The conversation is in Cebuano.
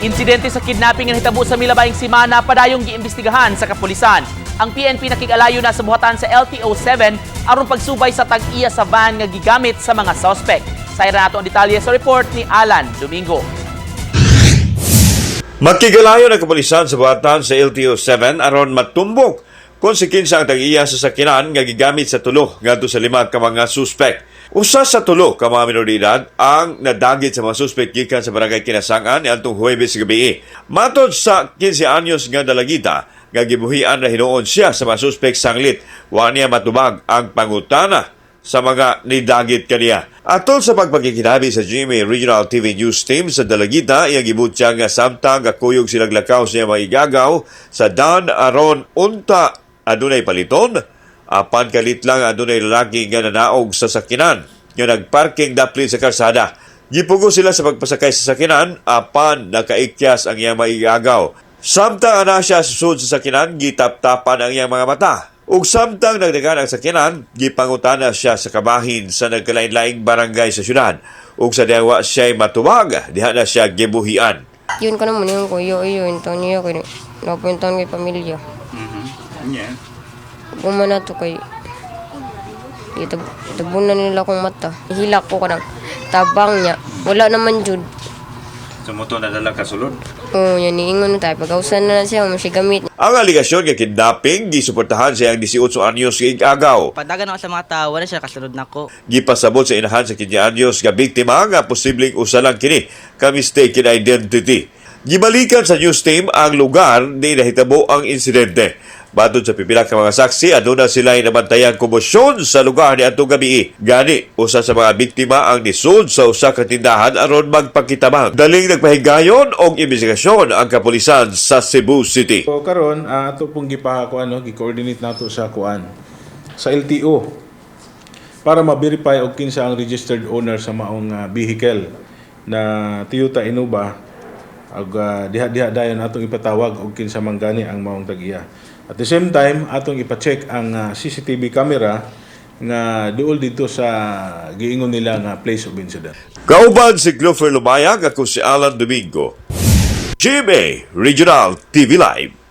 Insidente sa kidnapping nga nahitabo sa milabayng simana padayong giimbestigahan sa kapulisan. Ang PNP nakig-alayo na sa buhatan sa LTO 7 aron pagsubay sa tag-iya sa van nga gigamit sa mga suspect. Sayran nato ang detalye sa report ni Alan Domingo. Makigalayo ng kapulisan sa buhatan sa LTO 7 aron matumbok kung si kinsa ang tag-iya sa sakinan nga gigamit sa tulo ngadto sa lima ka mga suspek. Usa sa tulo ka mga minor de edad ang nadagit sa mga suspek gikan sa barangay Kinasangan niadtong Huwebes sa gabi. Matod sa 15 anyos nga dalagita nga gibuhian na hinuon siya sa mga suspek sanglit wa niya matubag ang pangutana sa mga nidagit kaniya. Atol sa pagpakikinabi sa GMA Regional TV News Team sa Dalagita, iyang gibutyag nga samtang gakuyog silang lakaw sa iyang mga igagaw sa dan aron unta adunay paliton, apan kalit lang adunay lalaki nga nanaog sa sakinan nga nagparking daplin sa karsada. Gipugo sila sa pagpasakay sa sakinan apan nakaikyas ang iyang mga igagaw. Samtang ana siya susud sa sakinan, gitaptapan ang iyang mga mata. Ug samtang nagdagan ang sakinan, gipangutana siya sa kabahin sa nagkalain-laing barangay sa syudad. Ug sa diwa siya'y matubag, diha na siya gibuhian. Yun ko naman yung kuya, yun, taon niya, kay napuntahan kay pamilya. Uma na to kay itabunan nila akong mata. Hilak ko kanang tabang niya. Wala naman jud. Sumuto na dala ka sulod. Oo, yan niingon na tayo. Pag-ausan na na siya, mo siya gamit. Ang aligasyon nga kidnapping, gisuportahan sa iyang 18 anyos nga igagaw. Padagan ako sa mga tao, wala siya kasunod nako. Gipasabot sa inahan sa 15 anyos nga biktima nga posibleng usa lang kini ka mistaken identity. Gibalikan sa news team ang lugar ni nahitabo ang insidente. Matod sa pipila ka mga saksi, aduna sila nabantayang komosyon sa lugar ni atong gabi. Gani, usa sa mga biktima ang nisud sa usa ka tindahan aron magpakitabang. Daling nagpahigayon og imbestigasyon ang kapulisan sa Cebu City. So karon ato pong gipaha ko ano, gi-coordinate nato sa kuan sa LTO para ma-verify og kinsa ang registered owner sa maong vehicle na Toyota Innova ug diha-diha dayon atong ipatawag og kinsa man gani ang maong tag-iya. At the same time, atong ipa-check ang CCTV camera nga duol dito sa giingon nila nga place of incident. Kauban si Clover Lumayag, ako si Alan Domingo. GMA Regional TV Live.